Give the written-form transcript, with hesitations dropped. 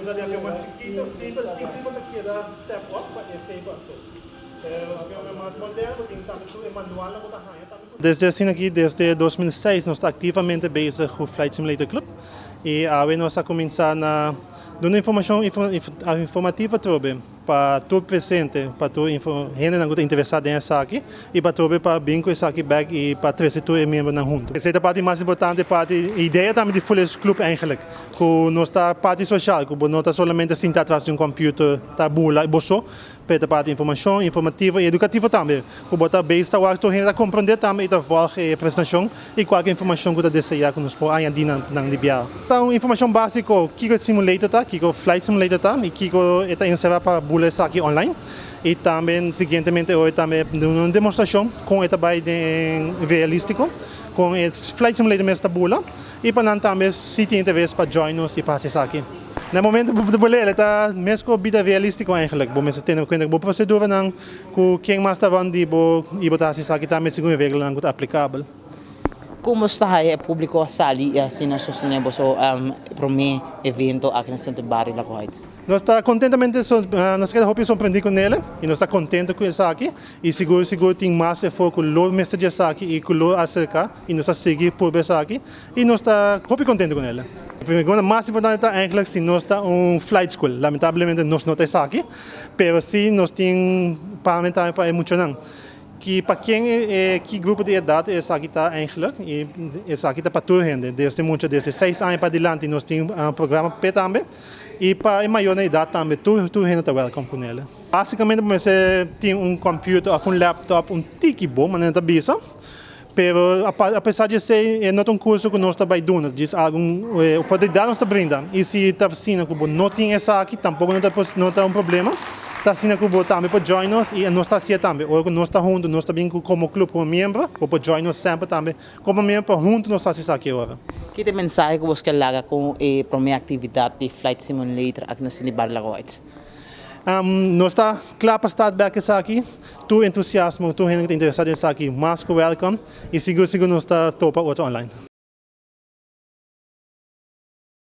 Cuminsa di avion mas chikito, simpel, tin tipo ta keda step up pa e Sabre anto. Pero avionnan mas moderno tin tambe tur e manualnan bo ta haña tambe ku. Desde asina aki, desde 2006 nos ta activamente bezig cu Flight Simulator Club y awe nos a cuminsa na duna informacion informativo atrobe pa tur presente, pa tur hendenan ku ta interesá den esaki i pa trobe pa bin ku esaki bèk i pa trese tur e miembronan huntu. Esei ta parti mas importante, parti idea tambe di Full Club eigenlijk, ku nos ta parti sosial, ku bo no ta solamente sinta atras di un computer ta bula bo so, pero ta parti informashon, informativo i edukativo tambe, ku bo ta bezig ta wak tur hende ta komprondé tambe i ta vòlg e presentashon i kualke informashon ku ta deseá ku nos por añadí nan nan di biaha. Ta un informashon básiko kiko e simulator ta, kiko flight simulator ta i kiko e ta enserá pa bula esaki online. I tambe siguientemente hoy tambe duna un demostrashon kon e ta bai den realístiko, kon e flight simulator mes ta bula i pa nan tambe si tin interes pa join nos i pa hasi esaki. Na e momento ku bo ta bula el e ta mes ku bida realístiko eigenlijk. Bo mester tene kuenta ku bo proseduranan, ku ken mas ta rònt di bo i bo ta hasi esaki tambe segun e reglanan ku ta aplikabel. Como sta haya e publico a sali y asina sostene boso prome evento aki na Centro Barrio Lago Heights? Nos ta contentamente nos keda hopi sorprendi cu nele y nos ta contento cu esaki y sigur sigur tin mas efo cu lo mester di esaki y cu lo acerca y nos ta sigui purba esaki y nos ta hopi contento cu nele. E pregunta mas importante ta eigenlijk si nos ta un flight school, lamentablemente nos no ta esaki pero si nos tin pamia tambe pa e muchanan. Ki pa ken e ki grupo di edat esaki ta eigenlijk? I esaki ta pa tur hende, desde mucha desde 6 aña pa dilanti nos tin programa p'e tambe i pa e mayor na edat tambe, tur hende ta welcome ku nele. Básikamente bo mester tin un computer òf un laptop un tiki bon manera ta bisa, pero apesar di esei e no ta un kurso ku nos ta bai duna, djis algun oportunidat nos ta brinda i si ta asina ku bo no tin esaki tampoko no ta un problema. Ta asina ku bo tambe por join nos i nos ta hasié tambe. Ora ku nos ta huntu, nos ta bin komo klup, komo miembro, bo por join nos semper tambe komo miembro pa huntu nos hasi esaki ora. Ki ta e mensahe ku bo ke laga ku e promé aktividat di Flight Simulator aki na Cindy Barrio Lago Heights? Nos ta kla pa start bèk esaki. Tur entusiasmo, tur hende ku ta interesá den esaki, mas ku welcome. I sigur sigur nos ta topa otro online.